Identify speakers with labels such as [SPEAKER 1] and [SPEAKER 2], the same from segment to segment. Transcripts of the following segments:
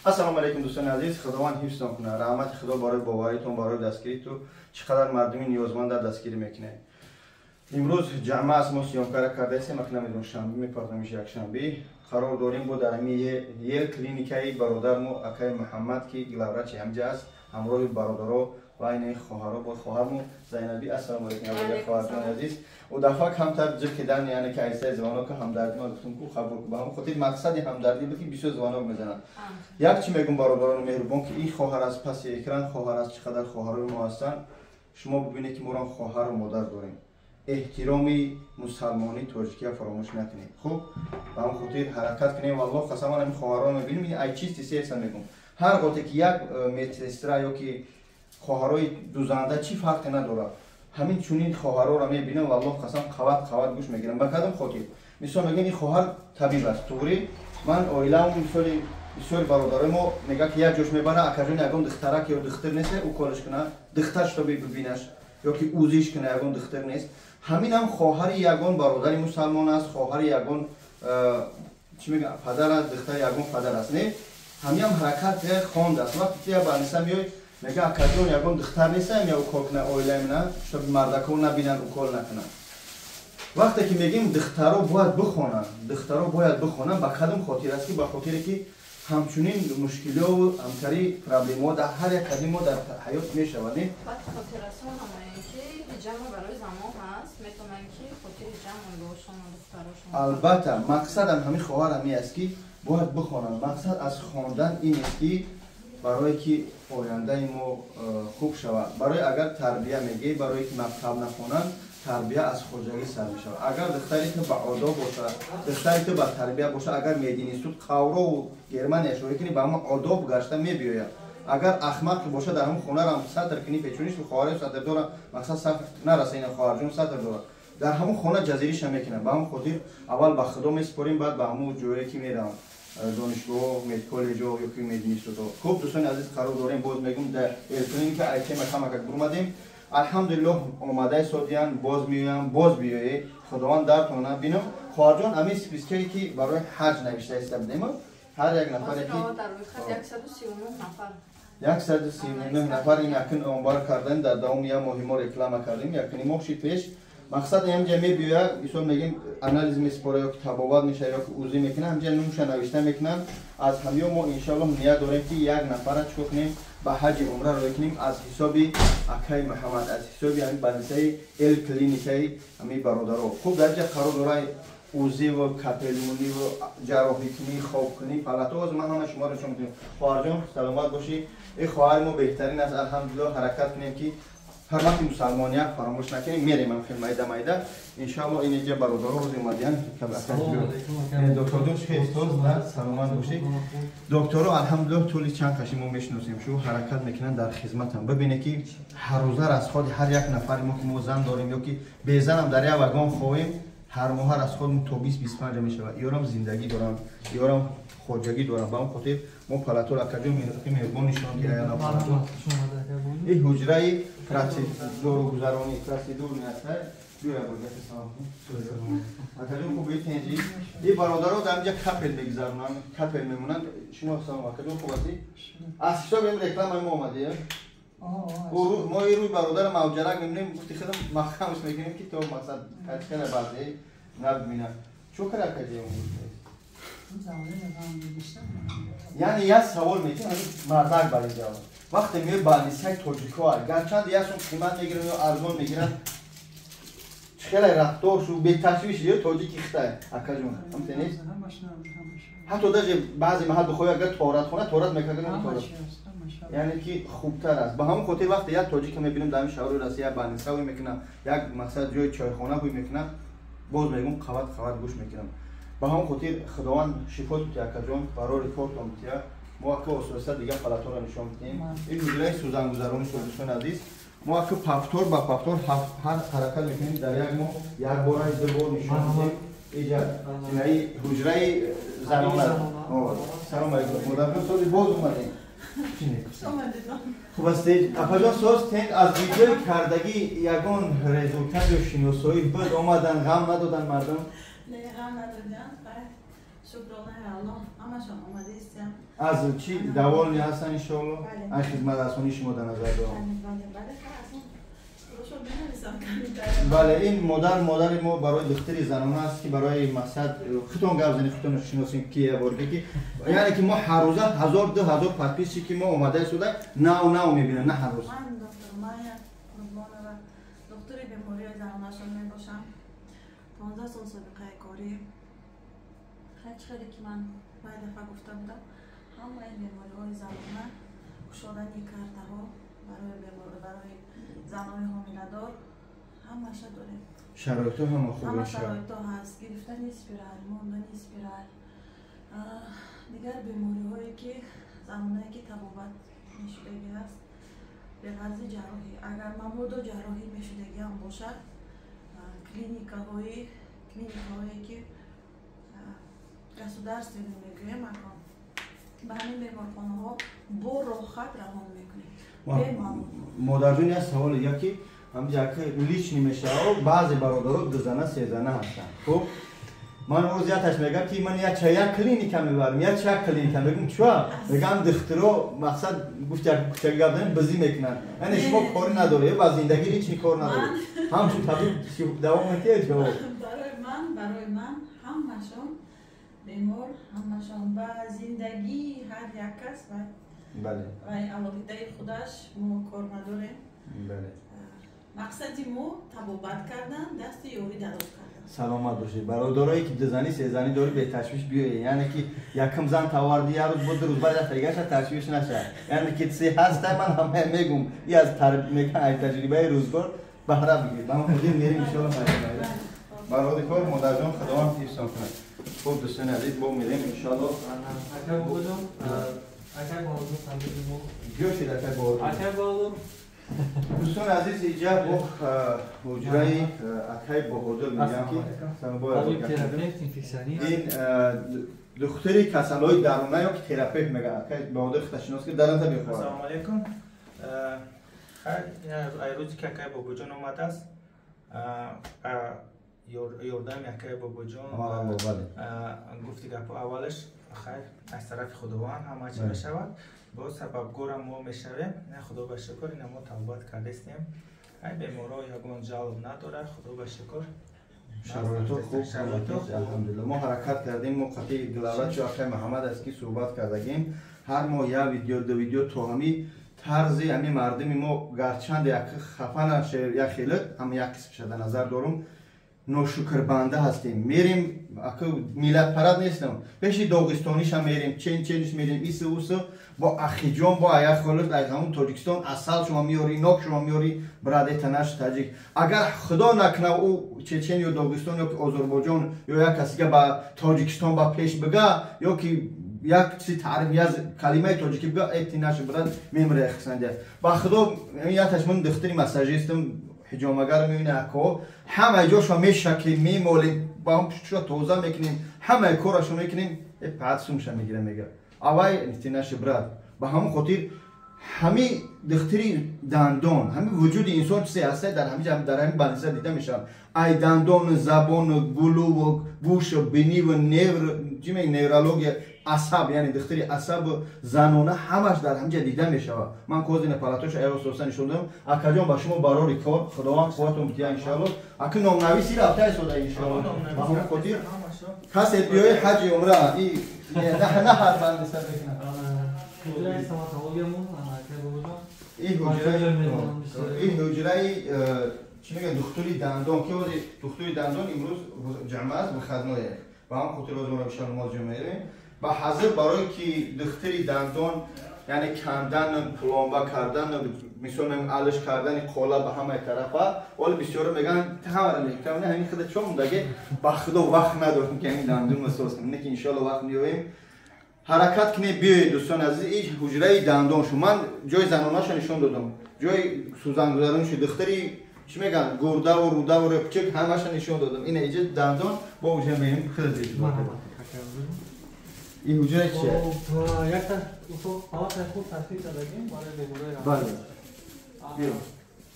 [SPEAKER 1] Ассалому алайкум, дӯстони азиз, Худованд ҳифзтон кунад. Раҳмати Худо барои боваритон, барои дастгириту. Чӣ қадар мардуми ниёзманда дастгирӣ мекунед. Имрӯз ҷамъа аст, мо съёмка ра кардаистем, ак намедонам, шанбе мепардониш, якшанбе. Қарор дорем бо дар ҳамин Ел клиникаи бародармо акаи Муҳаммад, ки главврач и ҳамҷа аст, ҳамроҳи бародаро ва айнаи хоҳаро, бо хоҳармо Зайнаби. Ассалому алайкум, хоҳарҷони азиз. О дафъа камтар ҷиқидан, яъне ки айсаи звонок а ҳамдардӣ ма гуфтум, ку қабул ку. Ба ҳамон хотир мақсади ҳамдардӣ буд, ки бисёр звонок мезананд. Як чӣ мегум, бародарони меҳрубон, ки ин хоҳар аз паси экран хоҳар аст, чӣ қадар хоҳарои мо ҳастанд. Шумо бибинед, ки моро хоҳару модар дорем. Эҳтироми мусалмонӣ, тоҷикия фаромӯш накунед. Хуб, ба ҳамон хотир ҳаракат кунем. Валлоҳ қасам, ман ҳамин хоҳарро мебинем, ай чисти сердца мегум. Ҳар гоҳте ки як медсестра ё ки хоҳарои дузанда, чӣ фарқе надорад, ҳамин чунин хоҳарора мебинам, валлоҳ қасам, қават қават гӯш мегирам. Ба кадом хотир? Мисол мегӯям, ин хоҳар табиб аст, туғрӣ. Ман оилаам, мисоли бисёри бародарои мо мега, ки як ҷош мебара: «Акаҷон, ягон духтарак ё духтир нест, укол ш куна, духтар шуто бибинаш ё ки УЗИ ш куна, ягон духтир нест?» Ҳаминам хоҳари ягон бародари мусалмон аст, хоҳари ягон чӣ мега, падар аст, духтари ягон падар аст. Не, ҳаминам ҳаракат хондааст. Вақте ки як больница меой, мега: «Акаҷон, ягон духтар нестам, я укол куна оилаи мана, чтобы мардако набинанд, укол накунанд?» Вақте ки мегӯем, духтаро бояд бихонанд, духтаро бояд бихонанд, ба кадом хотир аст? Ки ба хотире ки ҳамчунин мушкилиёву ҳамкари проблемаҳо дар ҳар як қадим мо дар ҳаёт мешавад, не?
[SPEAKER 2] Баъд хотиррасон намоем, ки ҳиҷама барои занон ҳаст, метавонанд, ки хотири ҷамъ оилаошон, духтарошон.
[SPEAKER 1] Албатта, мақсадам ҳамин хоҳар ҳамин аст, ки бояд бихонанд. Мақсад аз хондан ин аст, ки барое ки ояндаи мо хуб шавад. Барои агар тарбия мегӯӣ, барое ки мактаб нахонанд, тарбия аз хоҷагӣ сар мешавад. Агар духтари ту ба одоб бошад, духтари ту ба тарбия бошад, агар мединистут қаврову Германия шоҳӣ кунӣ, ба ҳамон одоб гашта мебиёяд. Агар ахмақе бошад, дар ҳамон хонарам сатр кунӣ, печониш хоҳари сатр дора, мақсад сар нараса, ина хоҳарҷон сатр дорад, дар ҳамон хона ҷазириша мекунад. Ба ҳамон хотир аввал ба Худо месупорем, баъд ба ҳамон ҷое ки меравам, донишгоҳ, медколлеҷо ё ки мединистутҳо. Хуб, дӯстони азиз, қарор дорем, боз мегӯм, дар элклиника айтема камакак бурмадем. Алҳамдулиллоҳ, омадаи содиян, боз меоям, боз биёе, Худованд дартона бинам. Хоҳарҷон, ҳамин списка е ки барои ҳаҷ навишта иста будем, ҳар як нафаре ки
[SPEAKER 2] дар рӯйхат 139 нафар.
[SPEAKER 1] 139 нафар. Ин якин омбар кардем, дар давоми як моҳи мо реклама кардем, якини моҳ шид пеш. Мақсад, ҳамҷа мебиёяд, мисол мегем, анализ месупора ё ки табобат мешавад, ё ки УЗИ мекунад, ҳамҷа нумша навишта мекунанд. Аз ҳамё мо иншоаллоҳ ният дорем, ки як нафара чикор кунем, ба ҳаҷи умра рӯй кунем аз ҳисоби акаи Муҳаммад, аз ҳисоби ҳамин больница и Эл клиникаи ҳамин бародаро. Хуб, дар инҷа қарор дорад УЗИ ва капель мунӣ ва ҷарроҳикунӣ, хобкунӣ, палата. Ҳозир ман ҳама шуморо нишон медиҳам. Хоҳарҷон, саломат бошӣ. Ин хоҳари мо беҳтарин аст, алҳамдулиллоҳ. Ҳаракат кунем, ки ҳурмати мусалмония фаромӯш накунем. Мерем ам хел майда майда, иншоалло. Ин инҷа бародаро ҳозир омадиян. Докторҷон, хестоз, саломат бошӣ. Докторо, алҳамдулиллоҳ, тӯли чанд қаши мо мешиносем, шу ҳаракат мекунанд, дар хизматам. Бибине, ки ҳаррӯза расход и ҳар як нафари мо, ки мо зан дорем ё ки безанам, дар як вагон хоҳем, ҳар моҳа расход то 20-25 мешавад. Ёрам зиндагӣ дорам, ёрам хоҷагӣ дорам. Ба он хотир мо палатор, акаҷон меҳрубон, нишон. Ин ҳуҷраи процедургузаронӣ, процедурный аст. Акаҷон, хуб, тенҷи? Ин бародаро дар инҷа капель мегузаронанд, капель мемонанд. Шумо салом, акаҷон, хуб ҳастӣ? Аз ҳисоби ин рекламаи мо омадӣ? Мо ин рӯи бародари мавҷарак мебинем, гуфти худам маҳкамш мекунем, ки то мақсад качкана баъзе набинам. Чӯ кара, акаҷи? Яъне як савол метиҳам, мардак бар ин ҷавоб. Вақте меои больница и тоҷикҳо, гарчанд як сум қимат мегиранд ё арзон мегиранд, хеле рафтор шу беташвиш ё тоҷики хитай, акаҷон, ҳамте нест? Ҳатто даже баъзе маҳал бихоҳӣ, агар торатхона торат мекардам, яъне ки хубтар аст. Ба ҳамон хотир вақте як тоҷика мебинем дар ҳамин шаҳрҳои Россия, больница ҳой мекунам, як мақсад ҷои чойхона ҳой мекунам, боз мегӯм, қават қават гӯш мекунам. Ба ҳамон хотир Худованд шифо тутия, акаҷон, барори кортон бития. Мо ака осоиста дигар палаторо нишон бидиҳем. Ин ҳуҷраи сӯзангузаронӣ. Дӯстони азиз, мо ака повтор ба повтор ҳар ҳаракат мекунем, дар як моҳ як бора, ду бор нишон медиҳем. Иҷа инаи ҳуҷраи занона. Салом алейкум, модарҷон, сози, боз омадем. Хуб ҳастед, апаҷон? Соз тен? Аз видеои кардагӣ ягон результат ё шиносоӣ буд? Омадан, ғам надодан мардум?
[SPEAKER 3] Не, ғам надодан. Шукронаи Аллоҳ, ҳамашон омадаистям.
[SPEAKER 1] Аз чӣ довольны ҳастан, иншоалло? Аз хизматрасонии шумо дар назар дорам. Бале, ин модар, модари мо барои духтари занона аст, ки барои мақсад худтон гап занед, худтон шиносем, ки яборге ки, яъне ки мо ҳаррӯза 1000, 2000 подписчики мо омада истода, нав нав мебинам, на ҳар рӯз.
[SPEAKER 3] Ман доктор Майя Қурбонова, доктори бемориҳои занонашон мебошам. 15 сол собиқаи корӣ. Ҳар чӣ хеле ки ман баъд дафъа гуфта будам, ҳамаи бемориҳои занона, кушодани картаҳо барои бемор, барои занони ҳомиладор, ҳамаша дорем.
[SPEAKER 1] Шароитҳо ҳама хуб?
[SPEAKER 3] Ҳама шароитҳо ҳаст: гирифтани спирал, мондани спирал, дигар бемориҳое ки занонае ки табобат мешудагӣ аст, беғарзи ҷарроҳӣ, агар мабодо ҷарроҳӣ мешудагиам бошад, клиникаҳое ки государственный мегӯем, акон ба ҳамин беморхонаҳо бо роҳат равон мекунем.
[SPEAKER 1] Модарҷон, як савол дига, ки як личный мешава. Баъзе бародаро дузана, сезана ҳастанд. Хуб, ман рӯз яташ мегам, ки ман як як клиника мебарам, як як клиника мегум, чуа мегам, духтуро мақсад гуфт, як кучаги гап занем, бизӣ мекунанд. Яъне шумо кори надоред, ба зиндагӣ личный кор надоред, ҳамчун табиб давом метиҳед ҷавоб?
[SPEAKER 3] Барои ман ҳамашон бемор, ҳамашон ба зиндагии ҳар як кас вай алоҳидаи худаш, мо кор надорем. Мақсади мо табобат кардан, дасти ёрӣ дароз кардан.
[SPEAKER 1] Саломат бошед. Бародарое ки дузанӣ, сезанӣ дорӣ, беташвиш биёед. Яъне ки якм зан таварди, як рӯз бо 2 рӯз баъд яктаигаша ташвиш наша. Яъне ки се ҳаста, ман ҳамая мегум, и аз таҷрибаи рӯзгор баҳра бигиред. Ба ҳам хотир мерим, иншоалло. Бароди кор, модарҷон, худованд ҳифзон кунад. Хуб, дӯстони азиз, бо мерем, иншоалло. Биёшед, акай Баҳодур. Дӯстони азиз, иҷа бо ҳуҷраи акай Баҳодур мегӯям, ки ин духтури касалҳои даруна ё ки терапевт мегӯяд. Акай Баҳодур, худашинос ки даранта бихоҳад.
[SPEAKER 4] Ассалому алайкум. Ай рӯзе ки акай Бобоҷон омадааст, ёрдами акай Бобоҷон, гуфти гапо, аввалаш хайр аз тарафи Худованд ҳама чи мешавад, боз сабабгорам мо мешавем. Худо ба шукр, ина мо табобат кардастем. Ай беморо ягон жалоб надорад, худо ба шукр.
[SPEAKER 1] Шароито хуб, алҳамдулилла. Мо ҳаракат кардем, мо қатъи главврачу акай Маҳаммад аст, ки суҳбат кардагем. Ҳар моҳ як видео, ду видео, то ҳами тарзи ҳами мардуми мо, гарчанд як хафа як хелат ҳам як қисм шада назар дорум, ношукрбанда ҳастем. Мерем, миллатпарат нестам, пеши доғистониша мерем, чен чениш мерем, ису усу бо ахиҷон, бо аяк холис, ай ҳамун Тоҷикистон асал шумо меёри, нок шумо меёри, брат, это наш таҷик. Агар худо накуна, ӯ чечен ё Доғистон ё Озарбойҷон ё як касига ба Тоҷикистон ба пеш бига ё ки як чизи таъриф, як калимаи тоҷикӣ бига, э, ты наш брат, мемира, хисандия. Ба худо, яташ ман духтури массажистам, ҳиҷомагар мебини, ако ҳамаи ҷошо мешакем, мемолем, ба ҳам пуштшо тоза мекунем, ҳамаи корашо мекунем, э, паат сумша мегира, мега, авай ты наш брат. Ба ҳамон хотир ҳами духтури дандон, ҳами вуҷуди инсон чизе ҳаста, дар ҳами дар ҳами больница дида мешавад: ай дандону, забону, гулуву, гӯшу, биниву, невр чиме, неврология, асаб, яъне духтури асабу занона, ҳамаш дар ҳамҷа дида мешавад. Ман козина палатоша аёсоса нишон додам. Акаҷон, ба шумо барори кор, худованд қувватон бидиҳа, иншоалло. Аки номнависи рафта истода, иншоалло. Ба ҳамон хотир касе биёи ҳаҷи умра и на ҳар бандиса мекунад. Ин ҳуҷраи чӣ мегӯяд, духтури дандон, ки ҳози духтури дандон имрӯз ҷамъа аст, выходное. Ба ҳам хотир ҳози моро иншоалло мо ҷамъ мерем. Ба ҳазир барое ки духтури дандон, яъне кандан, пломба кардан, мисол алиш кардани қола ба ҳамаи тарафа. Вале бисёро мегӯянд, ҳамаро мегӯям, ҳамин худа чо мондаге, ба худо вақт надорем, ки ҳамин дандон масоз кунем. Не ки иншоалло вақт меёем, ҳаракат кунед, биёед, дӯстони азиз. Ин ҳуҷраи дандон шу ман ҷои занонаша нишон додам, ҷои сӯзангузароншу, духтари чӣ мегӯянд, гурдаву рудаву репчик, ҳамаша нишон додам. Ина иҷа дандон, бо ҳуҷра меем. Хеле ин ҳуҷра чия?
[SPEAKER 5] Якта палатаи худ ташкил кардагим барои беморои.
[SPEAKER 1] Бале.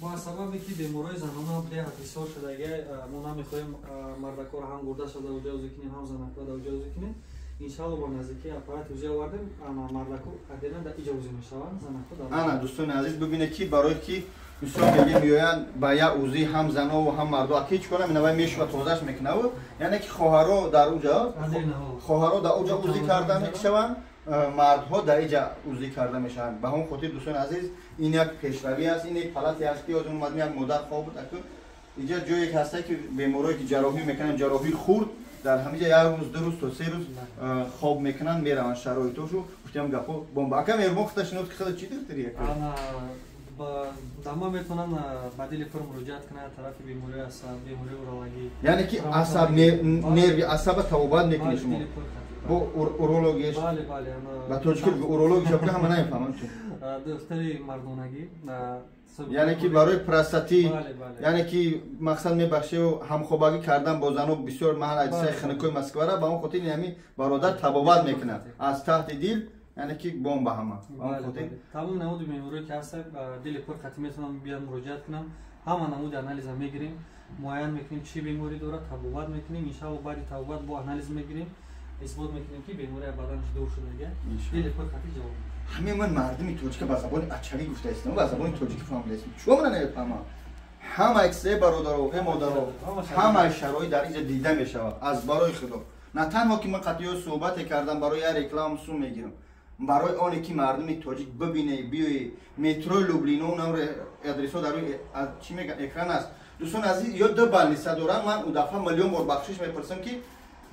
[SPEAKER 5] Бо сабабе ки беморои занона беҳад бисёр шудаги, мо намехоҳем мардакоро ҳам гурдаша дар уҷа озӣ кунем, ҳам занакро дар уҷа озӣ кунем. Иншалло бо наздикии аппарати УЗИ овардем, мардаку адена дар иҷа УЗИ мешаванд, занаку дар.
[SPEAKER 1] Ана дӯстони азиз, бибинед ки барои ки мисол мегӯем меоянд ба як УЗИ ҳам зано ва ҳам мардо, аки чӣ кора минавай мешува тозаш мекунаву, яъне ки хоҳаро дар уҷа, хоҳаро дар уҷа УЗИ карда мешаванд, мардҳо дар иҷа УЗИ карда мешаванд. Ба ҳамон хотир дӯстони азиз, ин як пешравӣ аст, ин як палате аст ки ҳозир омадем як модар хоб буд, аку иҷа ҷое ки ҳаста ки беморое ки ҷарроҳӣ мекунанд, ҷарроҳии хурд дар ҳамиҷа як рӯз, ду рӯз то се рӯз хоб мекунанд, мераванд шароитошу. Гуфтем гапо бомба. Ака меҳрубон худаш шинос ки худа чӣ духтари яка?
[SPEAKER 5] Дама метавонанд ба дили пур муроҷиат кунанд тарафи бемории асаб, бемории урологӣ.
[SPEAKER 1] Яъне ки асаб, нерви асаба табобат мекунед шумо? Бо урологияш?
[SPEAKER 5] Бале, бале.
[SPEAKER 1] Ба тоҷикӣ урологияш ҳама намефаҳмам.
[SPEAKER 5] Духтари мардонагӣ.
[SPEAKER 1] Яъне ки барои простатит, яъне ки мақсад мебахшеву ҳамхобагӣ кардан бо зано бисёр маҳал аҷисаи хинукои Москвара, ба он хотир ҳами бародар табобат мекунад аз таҳти дил, яъне ки бомба ҳама.
[SPEAKER 5] Тамоми намуди беморие ки ҳаста дили пур қатъӣ метавонанд биёянд муроҷиат кунанд. Ҳама намуди анализа мегирем, муайян мекунем чӣ беморӣ дорад, табобат мекунем. Иншалло баъди табобат бо анализ мегирем, исбот мекунем ки беморӣ аз баданаш дур шудага. Дили пур қатъӣ ҷавоб.
[SPEAKER 1] Ҳамин ман мардуми тоҷика ба забони ачавӣ гуфтаистам, ба забони тоҷикӣ фаҳмидаистам. Чӯ мана намефаҳмам? Ҳамаи чизе бародаро, э модаро, ҳамаи шароит дар инҷа дида мешавад аз барои Худо. На танҳо ки ман қатъиё суҳбате кардам барои як реклама сум мегирам, барои оне ки мардуми тоҷик бибине, биёе метрои Люблино, намре адресҳо дар рӯи чӣ мегӯянд экран аст. Дӯстони азиз, ё ду балниса дорам, ман у дафъа миллион бор бахшиш мепурсам ки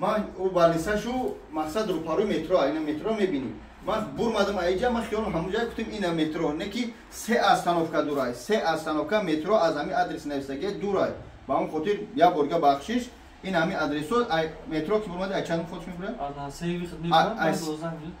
[SPEAKER 1] ман ӯ балнисашу мақсад рӯпарӯи метро, ина метро мебинӣ. Ман бурмадам аиҷа, ман хиёлам ҳамонҷа гуфтем ина метро, не ки се остановка дурай, се остановка метро аз ҳамин адрес нависагия дурай. Ба ҳамон хотир як борга бахшиш, ин ҳамин адресҳо метро ки бурмади ай чанд худш мебурад?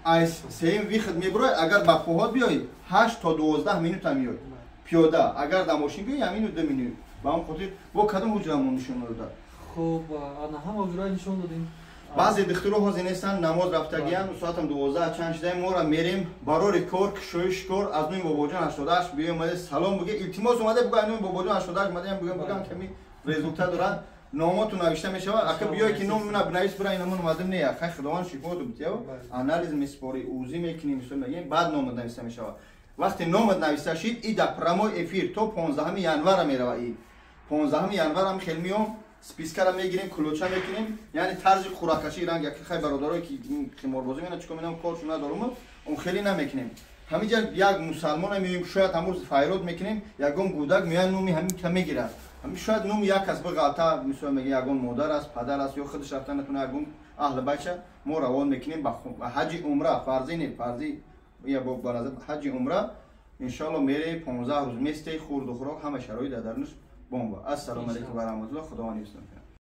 [SPEAKER 1] Ай сеюм выход мебурад, агар ба поҳот биёй 8 то 12 минута меёй пиёда, агар дар мошин биёй ҳамину 2 минут. Ба ҳамон хотир бо кадом ҳуҷрамо нишон дода?
[SPEAKER 5] Хуб, ана ҳама ҳуҷраро нишон додем.
[SPEAKER 1] Баъзе духтуро ҳозир нестанд, намоз рафтагиянд, соатам 12 чанд шидаем, моро мерем барори кор, кушоиш кор, аз нуми Бобоҷон 88 биёем омаде салом буге, илтимос омаде буга нуми Бобоҷон 88 омадаем бугам бугам ками результат дорад, номотон навишта мешавад, ака биёй ки ном мена бинавис бура инамон омадем не, хай Худованд шифо дубтияв, анализ меспорӣ, УЗИ мекунем, мисол мегӯем, баъд номат нависта мешавад. Вақте номат нависта шид, и дар прямой эфир то 15 январа мерава, и 15 январам хел миём, спискара мегирем, кулоча мекунем, яъне тарзи хӯраккашии ранг яки хай бародарое ки қиморбозӣ мена чикор менам коршу надорум, он хеле намекунем. Ҳаминҷа як мусалмона меоем, шояд ҳамрӯз файрод мекунем, ягон гӯдак меояд номи ҳамин ка мегирад. Ҳамин шояд номи як кас биғалта, мисол мегӯям ягон модар аст, падар аст ё худаш рафта натавонад ягон аҳли бача, мо равон мекунем ба ҳаҷи умра, фарзӣ не, фарзӣ я бо ба назар ҳаҷи умра, иншоалло мере 15 рӯз месте, хӯрду хӯрок ҳама шароит дар дарунаш бомба. Ассалому алайкум ва раҳматуллоҳ, Худованд ҳифзтон кунад.